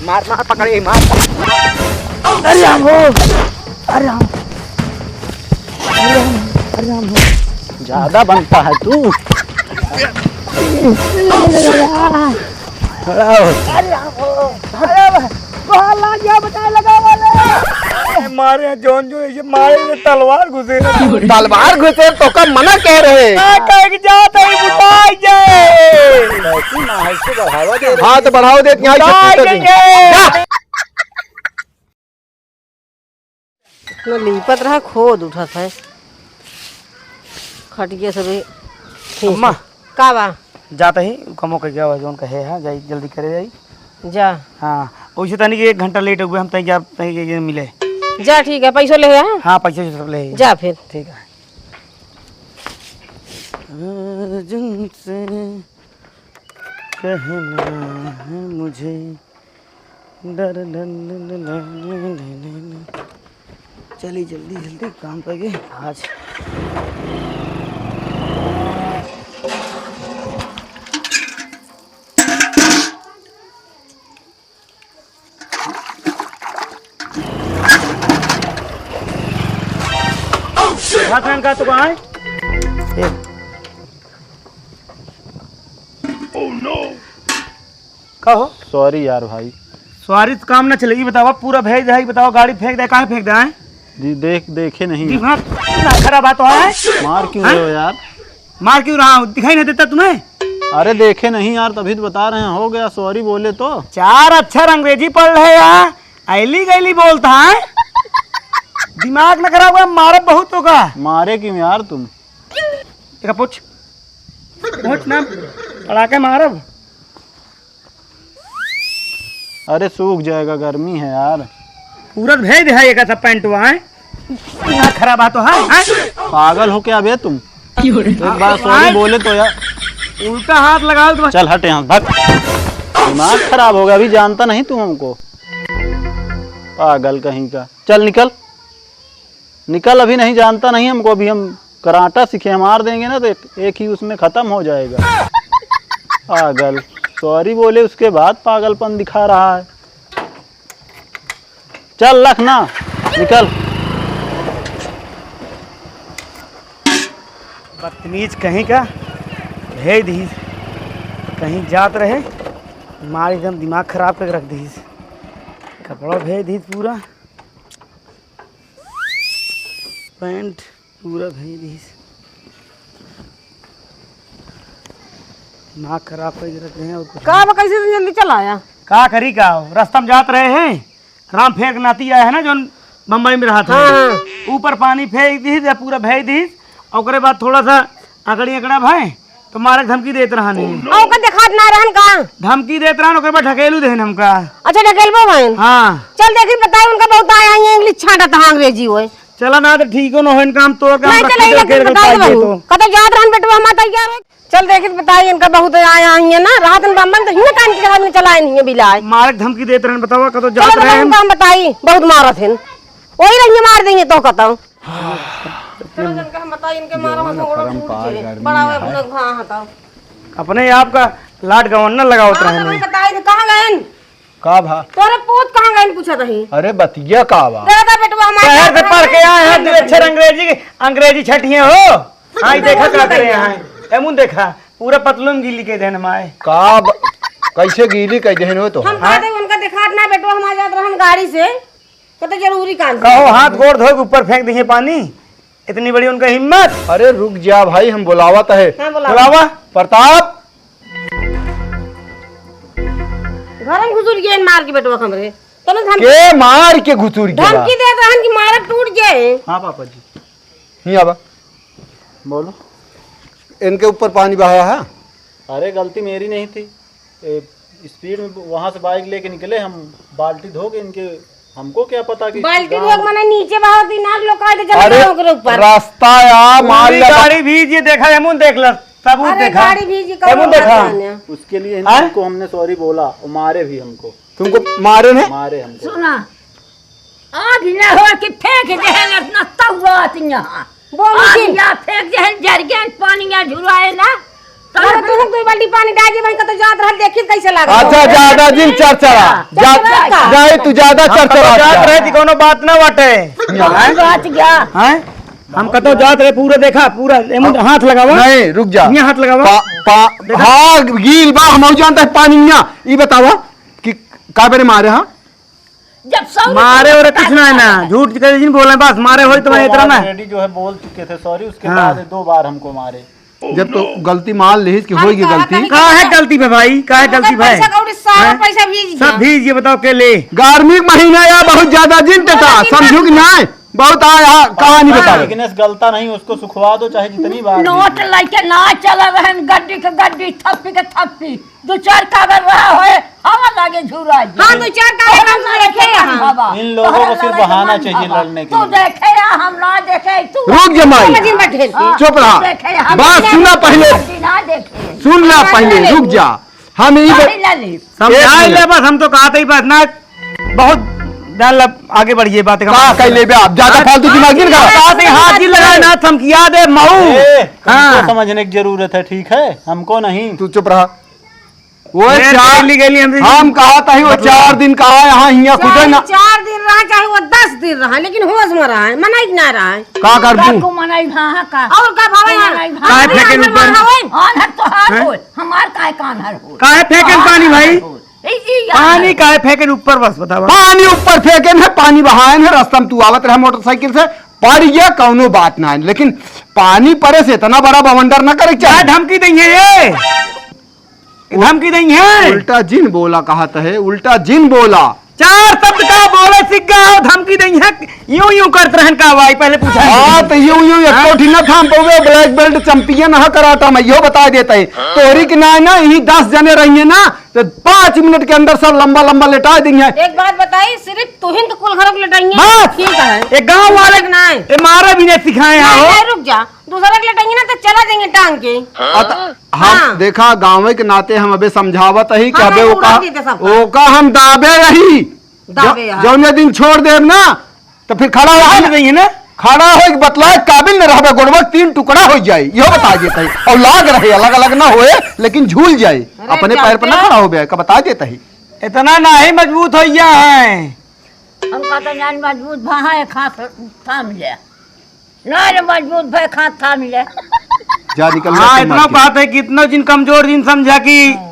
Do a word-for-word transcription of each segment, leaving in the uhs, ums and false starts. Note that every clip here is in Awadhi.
मार, मार, पकड़े, मार। अरे राम हो, अरे राम, अरे राम, अरे राम हो। ज्यादा बनता है तू। खड़ा हो। अरे राम हो, अरे भाई, बहुत लाज गया, बचाए लगा वाले। मारे जौन जो ऐसे मारे में तलवार घुसे। तलवार घुसे तो का मना कह रहे? का कहे कि जात है बुताई जाए। हाथ बढ़ाओ दे, यहाँ से बुताई फूटत नहीं। जाए। जा। इतना लीपत रहा, खोद उठत है। खटिया सब ही खींच। अम्मा। का बा? जात ही, कमो के गया हुआ, जौन कहे है, जाई, जल्दी करे जाई। जा। हाँ, वैसे तनी के एक घंटा लेट हो गए, हम तनी क्या, तनी के, के मिले। जा, ठीक है, पैसो ले आ। हाँ, पैसे सब ले। जा फिर। ठीक है। अर्जुन से कहना है मुझे, डर, डर, डर, डर, डर, डर, डर। चली जल्दी, जल्दी काम पे गए आज। हाथ में का तो कहाँ है? ए। का हो? सॉरी यार भाई। सॉरी तो काम ना चलेगी, बतावा, पूरा भेज दे, बतावा, गाड़ी फेंक दे, काहे फेंक दे, हैं? जी, देख, देखे नहीं। दिमाग ना खराब बात है। मार क्यों हैं? रहे हो यार? मार क्यों रहा हूँ? दिखाई नहीं देता तुम्हें? अरे देखे नहीं यार, तभी तो बता रहे हैं, हो गया, सॉरी बोले तो। चार अक्षर अंग्रेजी पढ़ रहे यार, ऐली गैली बोलता है। दिमाग ना खराब हुआ, मारब बहुत होगा। मारे क्यों यार तुम? देखा पूछ, पूछ ना, पड़ा के मारब। अरे सूख जाएगा, गर्मी है यार। पूरा भेज दे है, एक ऐसा पैंटवा है। ना खराब आ तो है, हैं? पागल हो क्या बे तुम? एक बार सॉरी बोले तो यार। उल्टा हाथ लगा दो। चल हट यहाँ से, भाग। दिमाग खराब हो गया, अभी जानता नहीं तू हमको। पागल कहीं का। चल निकल, निकल, अभी नहीं जानता नहीं हमको, अभी हम कराटा सीखे, मार देंगे ना तो एक, एक ही उसमें खत्म हो जाएगा। पागल, सॉरी बोले उसके बाद पागलपन दिखा रहा है। चल लख ना, निकल। बदतमीज कहीं का, भेज दीस, कहीं जात रहे, मार एकदम दिमाग खराब करके रख दीस। कपड़ा भेज दीस पूरा, पैंट पूरा भेज दीस। दिमाग खराब करके रख रहे हैं और कुछ का नहीं। बा, कैसे इतनी जल्दी चला आया? का करी का, रास्ता में जात रहे हैं, राम फेर के नाती आया है ना, जौन बम्बई में रहा था। हाँ, हाँ। ऊपर पानी फेंक दीस या पूरा भेज दीस, ओकरे बाद थोड़ा सा अकड़ी अकड़ा भाई तो मारे के धमकी देत रहन। और ओकर देखात ना रहन का? धमकी देत रहन, ओकरे बाद ढकेलू देहन हमका। अच्छा, ढकेलबो भइन? हाँ। चल देखी, बताई उनका बहुत आया है, इंग्लिश छांटत है, अंग्रेजी होए। चला ना तो ठीक हो ना हो, इनका हम तोर काम नहीं, रख चल, के यही ढकेल के बताई पाई दे बहू। तो। कतौ जात रहन बेटवा, हमार तैयार हो। चल देखी, बताई इनका बहुत आया है ना, रात में बम्बई में तो हिंगे कान के आदमी चलाए नहीं है बिलाए। मारे के धमकी देत रहन, बतावा कतौ जात चलो, रहे बताई हम। इनका हम बताई, बहुत मारत हैं। वही रहिए मार देंगे तो कतौ। चलो, जिनका हम बताई, इनके मारा हम थोड़ा फूट के। बड़ा हुआ अपना घा हटाओ। अपने आप का लाट गवर्नर लगावत हाँ, रहे तो हैं। बताई, तो कहाँ गए? का भा? तोरे पूत कहाँ गए पूछत ही? अरे बतिया का बा? दादा बेटवा हमारे शहर से पढ़ के आए हैं, तू अच्छे अंग्रेजी, अंग्रेजी छठिए हो। हाँ, देखा का करे यहाँ। एमुन देखा, पूरा पतलून गीली के देन माए। का ब-, कैसे गीली कह देन हो तो? हम हाँ? कहते उनका दिखात ना बेटवा, हम आ जात रहन गाड़ी से। कतो जरूरी काम से। कहो, हाथ गोड़ धो के ऊपर फेंक दिए पानी, इतनी बड़ी उनका हिम्मत। अरे रुक जा भाई, हम बुलावत है। हाँ, बुलावा। बुलावा। प्रताप। घर में घुसुर गए मार के बेटवा हमरे। तने धम-, के मार के घुसुर गया? धमकी देत रहन कि मारब टूट जाए। हाँ पापा जी। नहीं आवा। बोलो। इनके ऊपर पानी बहाया है? अरे गलती मेरी नहीं थी। ए, स्पीड में वहां से बाइक लेके निकले, हम बाल्टी धो के इनके, हमको क्या पता कि बाल्टी गाँव धो के माने नीचे बहाव दी ना, लोग काहे जल अरे, गए ओकरे ऊपर। रास्ता या मार पूरी लगा। गाड़ी भीज, ये देखा, एमुन देख ल, सबूत अरे, देखा। गाड़ी भीज, एमुन देखा। उसके लिए हैं? इनको हमने सॉरी बोला, वो मारे भी हमको। तुमको मारे ने? मारे हमको। सुना, आग न हो कि फेंक देहन इतना तौत यहाँ। बोल आग की। या फेंक देहन जरिगन पानी या झुराए ना। अरे तू दो बाल्टी पानी डाल दे भाई, कतो जात रहल, देखी कैसे लागल। अच्छा, ज्यादा जिन चरचरा। जा, चरचरा का? जाए तू ज्यादा हम चरचरा कतो जात जा। रहे थी, कोनो बात ना बाटे। बात क्या? हैं? हम कतो जात रहे, पूरा देखा, पूरा एमन हाथ लगावा। नहीं, रुक जा। यहाँ हाथ लगावा। पा-, पा-, देखा? हाँ, गील बा, हम जानता है पानी मिया। ई बतावा कि का बेरे मारे, हाँ? जब सौ रुपये मारे और का कुछ ना है ना, झूठ के जिन बोले बस, मारे होई तो मैं इतना ना। Already जो है बोल चुके थे sorry, उसके हाँ। बाद दो बार हमको मारे। जब तो गलती मान लिहिस कि हम होई गई कहत गलती। हई का है गलती पे भाई, का है गलती पे? पैसा कौड़ी सारा हैं? पैसा भीज सब गया। भीज, ये बताओ के ले? गर्मी के महीना या बहुत ज्यादा जिन तेता, बहुत समझू कि नहीं? बहुत आया, कहानी हाँ। बताओ। लेकिन इस गलता नहीं, उसको सुखवा दो चाहे जितनी बार नोट भीज। लेके ना चला रहन, गड्डी के गड्डी, थप्पी के थप्पी। दो चार कागज रहा होए, हवा लागे झुरा जी। हाँ, दो चार कागज हम देखे हैं। बाबा, इन लोगों को तोहरा सिर्फ लगे बहाना मन चाहिए बाबा। लड़ने के तू लिए। देखे या हम ना देखे, तू रुक जा माई। समझ में बैठे थे। हाँ, चुप रहा। तू देखे या हम बात ना सुना देखे, पहले। ना देखे। सुन ला हाँ, पहले, ले रुक ले। जा। हम ई ब-, हाँ, ले ले। समझाए ले बस, हम तो कहत ही बस ना, बहुत डाल लब, आगे बढ़िए बात का। का कर लेबे आप? ज्यादा हाँ, फालतू दिमाग जिन करा। कहत ही हाथ ही लगाए ना, धमकिया दे, मऊ। ए, तुमको हाँ। समझने की जरूरत है, ठीक है? हमको नहीं। तू चुप रहा। वो ए, चार, गली, गली, हम हम कहा था ही, वो बताओ। चार दिन कहा है, हाँ, हियाँ खुदे चाहे ना। चार दिन रहा, चाहे वो दस दिन रहा, लेकिन होश में रहा है, मनाई ना रहा है। का कर दूँ? को मनाई भा, हाँ, का? और का भावे को यहाँ? मनाई भा। काहे फेंके ऊपर? आन्हर तो हार हैं? होय, हमार काहे कान्हर होय? काहे फेंके पानी भाई? ई, ई यार। पानी काहे फेंके ऊपर, बस बतावा। पानी ऊपर फेंके है, पानी बहाए है, रास्ता में तू आवत रहा मोटरसाइकिल से, पड़ गया, कौनो बात ना है, लेकिन पानी पड़े से इतना बड़ा बवंडर ना करे के चाहे। धमकी देंगे ये। धमकी देंगे। उल्टा जिन बोला कहत है, उल्टा जिन बोला। चार शब्द का बोले सीख गया और धमकी देंगे। यूं यूं करत रहन का भाई, पहले पूछा। हाँ, तो यूं यूं एको हाँ? ठी ना थाम पावे, black belt champion है कराटा में, यो बता देते हैं। तोरी के ना, ना, यही दस जने रहिए ना, तो पाँच मिनट के अंदर सब लंबा लंबा लेटा देंगे। एक बात बताई, सिर्फ तुहिन के कुल घर को लेटाएंगे। बस। ठीक है। एक गांव वाले ना है। ए, मारा भी नहीं सिखाए हैं नहीं, हो। नहीं, रुक जा। दूसरा के लेटेंगे ना तो चला देंगे टांग के। अत-, हम हाँ। देखा, गाँव के नाते हम अबे समझावत ही कि हाँ, अबे हम ओका, उड़ा देते सबका। ओका हम दाबे रही। दाबे ज-, यहाँ। जौने दिन छोड़ देब ना, तो फिर खड़ा हो जाए। नहीं है ना? खड़ा हो के बतलाए काबिल न रहबे, गोड़वा तीन टुकड़ा हो जाए, यो बता देते हैं। और लाग रहे, अलग अलग ना होए, लेकिन झूल जाए, अरे अपने पैर पर ना जाते। खड़ा हो बे, का बता देते हैं। इतना ना ही मजबूत हो गया है। हम कहते हैं, "जान मजबूत भा है, एक हाथ थाम ले।" ना रे, मजबूत भा, एक हाथ थाम ले। जा निकल हाँ, जा, इतना मार के। बात है कि इतना जिन कमजोर जिन समझा कि हाँ।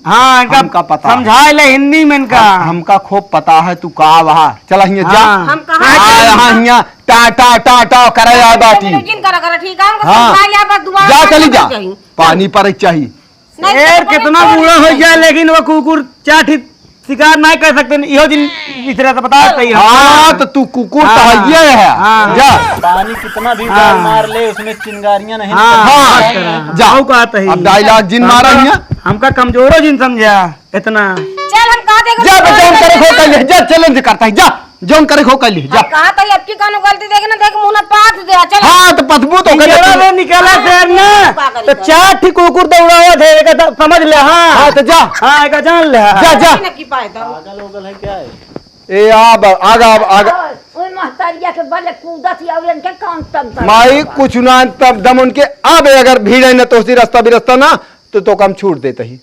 हाँ, इनका हमका पता है। समझाए ले हिंदी में इनका। हम, हमका खूब पता है तू का वहाँ। चला हियाँ जा। हाँ। हम कहाँ हाँ, जाएंगे? यहाँ हियाँ टा, टा, टा, टा करे आ बाटी। लेकिन करा, करा, ठीक है, हमको हाँ। समझा लिया, बस दोबारा जा, पानी चली जा। पड़ जाई। पानी पर चाहिए। नहीं, शेर तो कितना बूढ़ा हो जाए, लेकिन वो कुकुर चार ठी शिकार नहीं कर सकते, इहो दिन बिसरा तो बता सकते ही हम। हाँ, तो तू कुकुर तो हाँ। हइये है। हाँ। जा। पानी कितना भी हाँ। उबाल मार ले, उसमें चिंगारियां नहीं हाँ। निकलती। हाँ। जा। जाओ कहते ही। अब dialogue जिन मारा हमका, हिया। हमका कमजोरो जिन समझा इतना। चल, हम कहा देगा जा बे, जौन करे खो कर ले, जा, challenge करता है, जा। जौन करे खो कर ले, जा। हम कहा था, अब की कानू गलती देखे ना, देख मुंह ना पाथ दे, चल। हाँ, तो पथबू तो करे पिंजरा तू। में निकाला शेर ना, का करी तो कर? चार ठी कुकुर दौड़ावत है, एका तो समझ ले, हाँ। हाँ, तो जा। हाँ, एका जान ले, हाँ। जा, जा। नहीं की पाए तो। पागल ओगल है क्या है? ए, आब, आग, आब, आग। ओए महतरिया के बले कूदत ही, और इनके कौन तब दम माई, बा? कुछ ना तब दम उनके, आबे अगर भीड़ है ना तोसी रास्ता बिरस्ता ना, तो, तो काम छूट देते ही।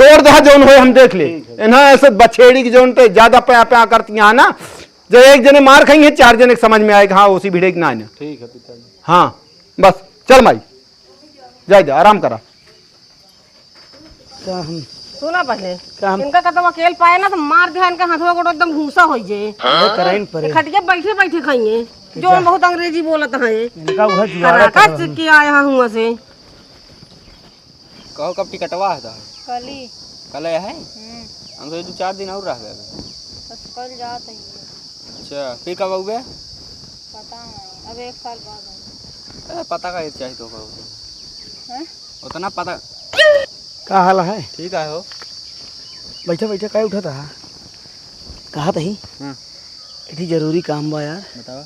तोड़ दहा जौन होए हम देख ले। ठीक है। इन्हा ऐसे बछेड़ी की जौन ते ज्यादा प्या प्या करती हैं ना, जो एक जने मार खाई है, चार जने के समझ में आएगा, हाँ, उसी भिड़े की ना है ना। ठीक है पिताजी। हाँ, बस, चल माई, जा, जा, आराम करा। का हम सुना पहले, का हम इनका कतवा अकेल पाए ना तो मार दिया, इनका हथवा गोड़ एकदम भूसा हो जाए। अरे कराइन परे। खटिया बैठे बैठे खाइए, जो जा। बहुत अंग्रेजी बोलत है। इनका वह जुआड़ा कराटा करत सीख हूँ। के आया हुआ से। कहो, कब टिकटवा है तोहर? कली। कल है? हम्म। हम सोचे दो चार दिन और रहबे अबे। बस कल जात है। अच्छा, फिर कब अउबे? पता नहीं, अब एक साल बाद आऊँ। अरे, पता का चाहिए तो कहो। हैं? उतना पता। का हाल है? ठीक है हो। बैठा बैठा काहे उठा था? कहा तही? हाँ। इतनी जरूरी काम बा यार। बताओ।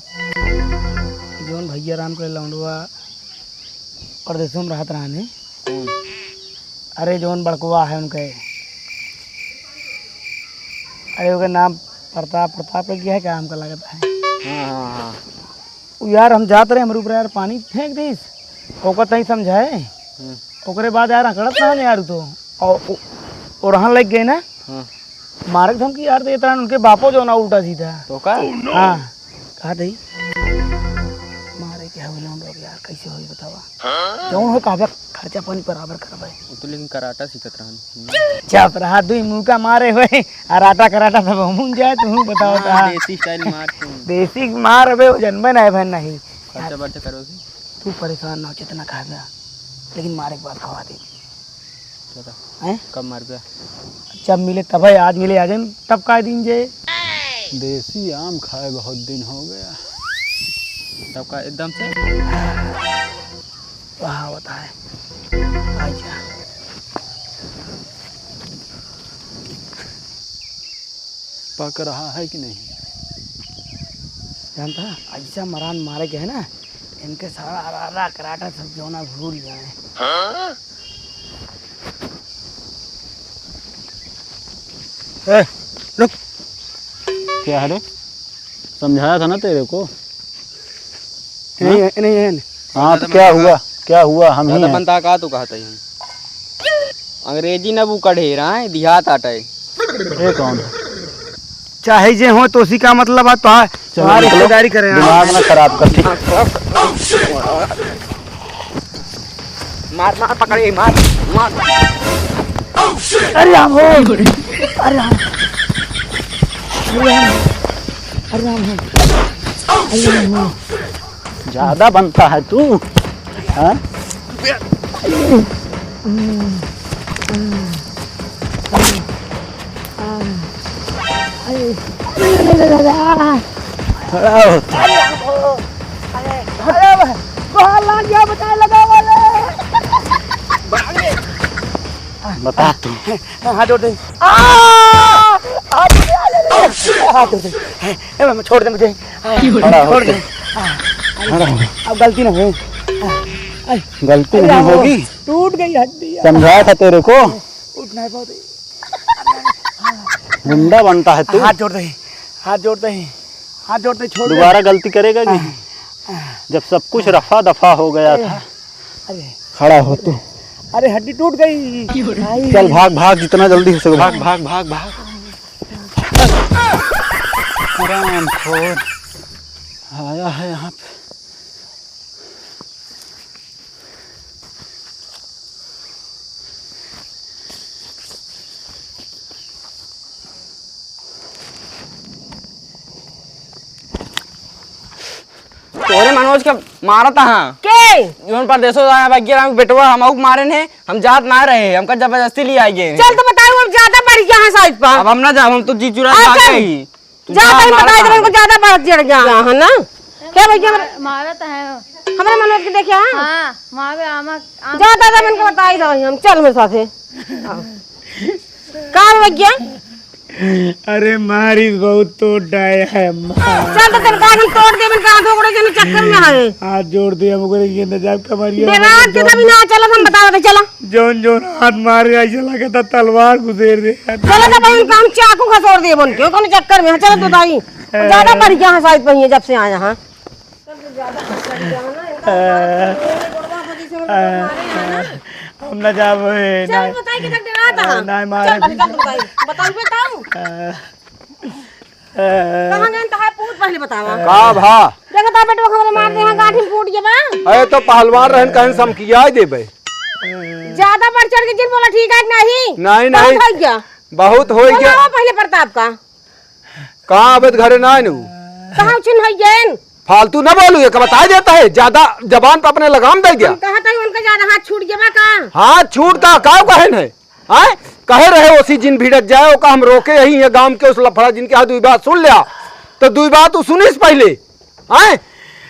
जौन भैया राम के लौंडवा परदेसों में रहत रहने। कौन? अरे जौन बड़कवा है उनके, अरे ओके नाम प्रताप, प्रताप के क्या है, क्या हमका लगता है? हाँ, हाँ, हाँ। उ यार हम जात रहे, हमरे ऊपर यार पानी फेंक दीस, ओकर तई समझाए। हम्म। ओकरे बाद यार अकड़त रहन यार उ तो। और उ-, ओरहन लग गए ना। हाँ। मारे के धमकी यार देत रहन उनके बापो जो ना उल्टा सीधा। तो का? हाँ। कहा दई? मारे के हवे लोग यार, कैसे होई बतावा? जौन हो कहबे खर्चा पानी बराबर करबे। उ तो लेकिन कराटा सीखत रहन। चुप रहा, दुई मुका मारे होए, अराटा कराटा सब हमहूँ जाए, तू बताओ हाँ, ता। देसी style मार तू। देसी मार अबे, वो जनबे ना है भाई नहीं। खर्चा बर्चा करो भी। तू परेशान ना हो, जितना खाबे, लेकिन मारे के बाद खवा दे। चलो। हैं? कब मारबे? जब मिले तब है, आज मिले आज हम तब का दिन जे। देसी आम खाए बहुत दिन हो गया। तब का एकदम से? वाह, होता है। आजा। पक रहा है कि नहीं? जानता है, ऐसा मरान मारे के है ना, इनके सारा अरारा कराटा सब जौना भूल जाए। हाँ? ए, रुक। क्या है रे? समझाया था ना तेरे को। नहीं, हाँ? नहीं, नहीं। हाँ, तो क्या हुआ? क्या हुआ? हम ही ज्यादा हैं। बनता का तू कहता ही? अंग्रेजी न वो कढ़ेरा है, दिहात आटा है। ये कौन है? चाहे जे हो, तो उसी का मतलब है, तो चलो, तुम्हारी निकलो। रिश्तेदारी करें, हाँ। दिमाग ना खराब कर, ठीक? मार, मार, पकड़, ए, मार, मार। अरे राम हो, अरे राम, अरे राम, अरे राम हो, अरे राम हो। ज्यादा बनता है तू, हाँ? खड़ा हो। अरे, अरे, अरे, बाहर लाग गया, बचाए लगा वाले। बता तू। हाथ जोड़ दे। आ! हाथ जोड़ दे, अरे, अरे, अरे। हाथ जोड़ दे। ए, ए, छोड़ दे मुझे। खड़ा हो छोड़ तू। दे। आ, खड़ा हो। अब गलती ना हो। आ, आ, गलती अरे, नहीं वो होगी। टूट गई हड्डी। समझाया था तेरे को। उठ नहीं पाते। गुंडा बनता है तू। हाथ जोड़ दे, हाथ जोड़ दे, हाथ जोड़ दे, छोड़ दे। दोबारा गलती करेगा कि? हाँ, हाँ। जब सब कुछ रफा दफा हो गया अरे, था। अरे। खड़ा हो तू। अरे हड्डी टूट गई। भाई। चल भाग, भाग, जितना जल्दी हो सके भाग, भाग, भाग, भाग। हरामखोर आया है यहाँ पे। तोरे मनोज के मारत हा। के? जोन परदेसो आया बग्गे राम के बेटवा, हम आउक मारे ने, हम जात ना रहे, हमका जबरदस्ती ले आइ गए। चल तो बताओ, अब ज्यादा बढ़ गया है साइड पर। अब हम ना जाब, हम तो जी चुरा अब खा चल। गई। तू जा जा कहीं मारा बताई दे, खा। उनको ज्यादा बात चढ़ गया है ना। क्या भैया, हमारे मारत है। हमारे मनोज के देखे हैं? हाँ, वहाँ पे आमा, आम जा दादा, मैंने बताई दो, हम चल मेरे साथे। हाँ। का भैया? अरे मारी बहुत तोड़ डाया है माँ। चल तो तेरे का हम तोड़ दे, मैंने कहा दो बड़े जने चक्कर में है। हाथ जोड़ दे, हम ओकरे के न जाब कमरिया। बेरात के कभी ना चल, हम बता दे, चला। जौन जौन हाथ मार गया, ऐसा लगा था तलवार घुसेर दे। चलो तो भाई, उनका हम चाकू खसोर देब उनके, कौन चक्कर में है? चलो तो भाई, ज्यादा बढ़ गया है शायद पहिए जब से आया है। हम ना जाब, ए, चल ना। बताई के तक डरा था। ना मार। चल, चल, बताई। बताऊ, बताऊ। कहाँ गए तहार पूत पहले बतावा। का भा? देखो तो बेटवा हमरे मार दे, यहाँ गांठी में फूट गया बा। अरे तो पहलवान रहन कहन समकिया देबे। ज्यादा बढ़ चढ़ के जिन बोला ठीक है कि नहीं? नहीं, बहुत नहीं। हो गया। बहुत हो गया। बोलावा पहले प्रताप का। कहाँ अबे घरे ना आइन उ? कहाँ उछिन हो गए? फालतू ना बोलू, एक बता देता है, ज्यादा जबान पे अपने लगाम दे गया। हम कहा था उनका ज्यादा हाथ छूट गया बा का? हाथ छूटता, का कहन है? आय? कहे रहे ओसी जिन भिड़त जाए, ओका हम रोके यही है गांव के उस लफड़ा जिनके हाथ दुई बात सुन लिया, तो दुई बात तू सुनिस पहले। आय?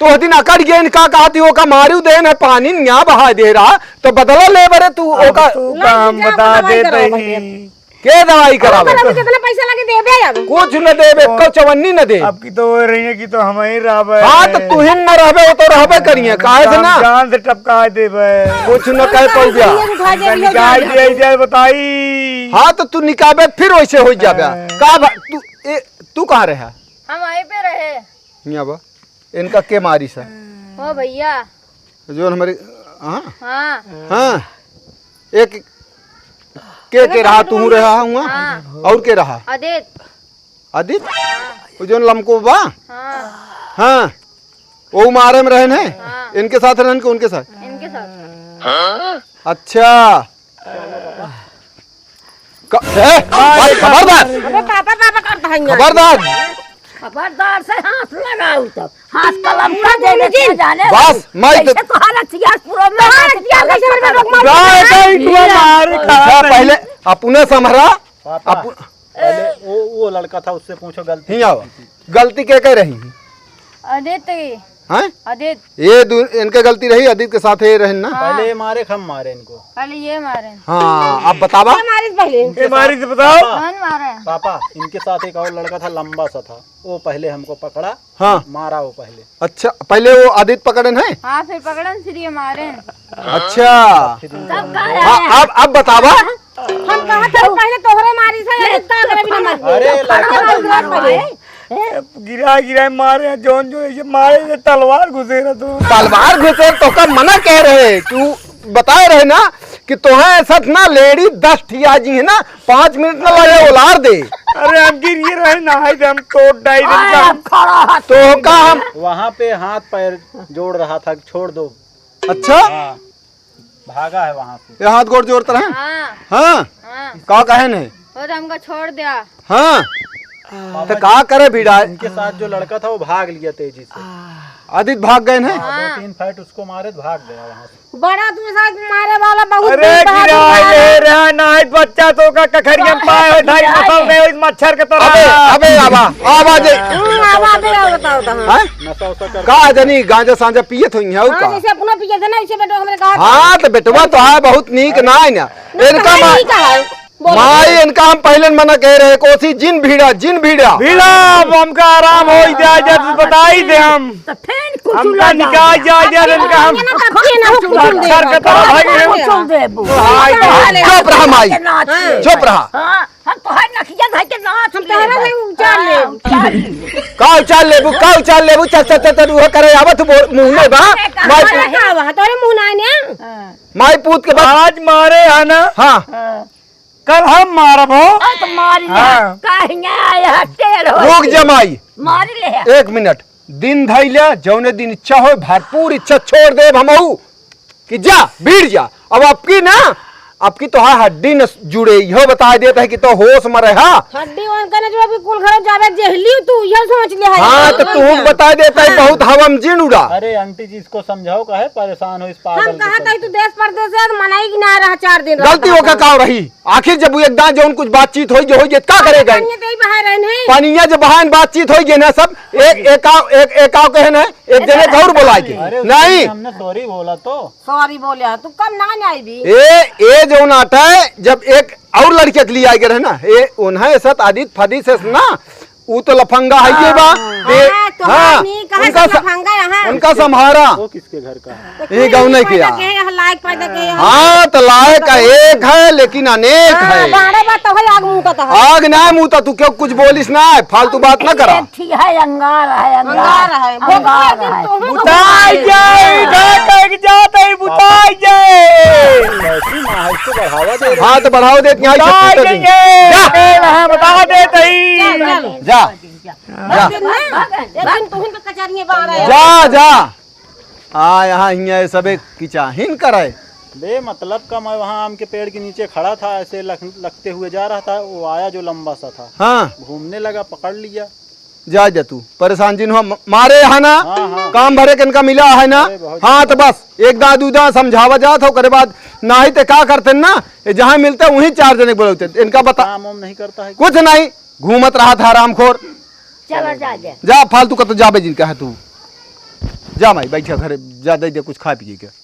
तो वह दिन अकड़ गए इनका कहा थी, ओका मारू देन है पानी न्या बहा दे रहा, तो बदला ले बरे तू अब ओका। तू काम बता देते ही। के दवाई करावे? अब कितना पैसा लगे देबे अब? कुछ न देबे, ओ, एको चवन्नी न दे। अब की तो वो रही है कि तो हम ही रहबे। हाँ, तो तू ही न रहबे, वो तो रहबे करिए, काहे से हम ना? जान से टपका देबे। कुछ न कह पाऊ गया। ये उठा के हम लियो निकाल जान। दिया जाए, बताई। हाँ, तो तू निकाबे, फिर वैसे हो जाबे। हाँ। का भा-, तू, ए, तू कहाँ रहे? हम वहीं पे रहे। यहाँ बा। इनका के मारी सा? ओ भैया। जो हमारे, हाँ? हाँ। हाँ। एक के, के रहा, तू रहा हुआ? हाँ। और के रहा? आदित। आदित? हाँ। वो जौन लमको बा? हाँ। हाँ। वो मारे में रहन है? हाँ। इनके साथ रहन के उनके साथ? इनके साथ। अच्छा। क-, ए, खबरदार। अबे पापा, पापा करता है यहाँ। खबरदार। खबरदार से हाथ लगाऊ तब। हाथ कलम का दे दे, क्या जाने। बस, मैं तो कैसे तोहार हथियार पूरा में हाथ हथियार कैसे मेरे लोग मार गाय गई तू मार खा अच्छा, रही। पहले अपने संभरा। पापा, अपु- पहले वो, वो लड़का था, उससे पूछो गलती ही आओ। गलती के कह रही? आदित्य। हैं? आदित्य। ये दू-, इनके गलती रही, आदित्य के साथ ये रहन ना। हाँ। पहले ये मारे, हम मारे इनको। पहले ये मारे। हाँ, अब बतावा। ये मारे पहले। ये मारे से बताओ। कौन मारे? पापा, इनके साथ एक और लड़का था, लंबा सा था, वो पहले हमको पकड़ा, हाँ। मारा वो पहले। अच्छा, पहले वो आदित्य पकड़न है? हाँ, फिर पकड़न, फिर ये मारे। अच्छा। तब का हाँ, है? अब, अब बतावा। हम कहा था पहले तोहरे मारी से, ये का करे बिना मारी। अरे, लड़का तो मारो, मारो। ए, गिरा गिरा मारे, जौन जो ऐसे मारे, ये तलवार घुसे रहे तो। तलवार घुसे तो का मना कह रहे, तू बताए रहे ना कि तोहे ऐसा ना लेडी दस ठिया जी है ना, पाँच मिनट ना लगे उलार दे। अरे हम गिर ये रहे ना, है हम तोड़ डाई देन का। हम खड़ा है। तो का हम वहाँ पे हाथ पैर जोड़ रहा था, छोड़ दो। अच्छा? हाँ। भागा है वहाँ से। ये हाथ गोड़ जोड़त रहे? हाँ। हाँ? हाँ। का कहे नहीं? वो तो हमको छोड़ दिया। हाँ। पापा तो का करे भिड़ा? उनके साथ जो लड़का था वो भाग लिया तेजी से। आदित भाग गए हैं? हाँ, हाँ। दो तीन फैट उसको मारे तो भाग गया वहाँ से। बड़ा तू साथ मारे वाला बहुत अरे बहादुर गिरा है। ले रहा ना है बच्चा तो का कखरिया में पाए हो ढाई नसल में इस मच्छर के तरह। अबे, अबे आवा, आवा जे। हम्म, आवा, आवा, आवा, बताओ तो, हाँ। हैं? नशा वशा कर का जनी गांजा सांजा पियत होई है हाँ, का? जैसे अपना पिए थे ना, वैसे बेटवा हमरे कहा था। हाँ, तो बेटवा तो है बहुत नीक ना है ना। ना, इनका कहाँ मा-, नीक है? बोलो। माई, इनका हम पहले मना कह रहे, कोसी जिन भीड़ा, जिन भीड़ा। भीड़ा, अब हमका आराम हो जाए, जब बताई दे हम। तो फेन कुछ हमका निकाल जाए, जब इनका हम ना, ना, ना, ना, ना, मच्छर के तरह भागे हम। कुछ देबू। भाई, चुप रहा माई, हाँ। चुप रहा। हाँ। हम तोहार नखिया धइ के नाच हम तोहरा लेबू। भाई उचार लेबू। हाँ, उचार लेबू। का उचार लेबू? का उचार लेबू? चल, चल, चल, चल, उहे करे आवत बोल, मुँह में बा। अरे, कहाँ माई है? पूत, का बा? तोरे मुँह ना आने? हाँ। माई पूत के बाद आज मारे है ना? हाँ। हाँ। कल हम मारब हो। आ, तो मारी ले। हाँ। कहिया आया टेढ़ हो रुक के। जा माई। मारी ले। एक मिनट। दिन धइले, जौने दिन इच्छा होय, भरपूर इच्छा छोड़ देब हमहू। कि जा, भीड़ जा। अब अबकी ना, अबकी तोहार हड्डी न जुड़े, इहो बताइ देत है कि तो होश में रहा। हड्डी उनका न जुड़े, अबकी कुल घर जाबे जेहली तू, इहो सोच ले है। हाँ, तो तू बताइ देत है, हाँ। बहुत हवा में जिन उड़ा। अरे आंटी जी, इसको समझाओ, काहे परेशान हो इस पागल हम के कहा चलते? तू देश परदेश से, तो मनाई कि ना रहा चार दिन रहा गलती ओकर का रही? आखिर जब वो एक दान जौन कुछ बातचीत होई, जो होई, ये का करे गए? पनिया दे बहाए रहन है। पनिया जब बहाए बातचीत होई गए ना सब, एक, एक आव, एक, एक आव कहे ना, एक जने का और बुलाए के। अरे, उस नहीं। दिन हमने सॉरी बोला तो। सॉरी बोले, तू कम ना आइबी। ए, ए जौन आटा है, जब एक और लड़के के लिए आए गए रहे ना, ए, उन्हें ऐसा आदित फदित से ना, ऊ तो लफंगा है ये बा। हाँ। ए, हाँ, तो हाँ, हम ही कहाँ से उनका स-, लफंगा यहाँ? उनका संभारा। वो किसके घर का है? ये गाँव नहीं किया। पैदा किए हैं, लायक पैदा किए हैं। हाँ, तो लायक का एक है, लेकिन अनेक हाँ, है। बारह बात तो है, आग मुँह का तो है। आग ना मुँह तो तू क्यों कुछ बोलिस ना है, फालतू बात ना करा। एक थी है, अंगार है, अंगार। अंगार है। अंगार है। बुताई जाए, इधर कहीं जाते ही बुताई जाए। ऐसी माँ है, इसको बढ़ावा दे रहे हाँ, तो बढ़ावा दे, यहाँ से बुताई पूछते नहीं। जाए। जा। ए, वहाँ बता देते ही। चल, चल। जा। जा। एक दिन ना, एक दिन तुहिन के कचहरी में बाहर आया। जा, जा। आ, यहाँ हियाँ ये सबे किचाहिन करे। बे, मतलब का मैं वहाँ आम के पेड़ के नीचे खड़ा था, ऐसे लख-, लखते हुए जा रहा था, वो आया जो लंबा सा था। हाँ। घूमने लगा, पकड़ लिया। जा, जा तू, परेशान जिन हो, म-, मारे यहाँ ना, हाँ, हाँ। काम भरे के इनका मिला है ना। अरे, बहुत हाँ, तो बस, एक दाँत, दू दाँत समझावा जात हो, ओकरे बाद नाही ते का करते ना, ये जहाँ मिलते वहीं चार जने बोलते, इनका बता। काम वाम नहीं करता है। कुछ नहीं, घूमत रहा था हरामखोर। चला जा, जा। जा, फालतू का तो जाबे जिनका है तू। जा माई, बैठा घरे, जा दे दे कुछ खा पिए के।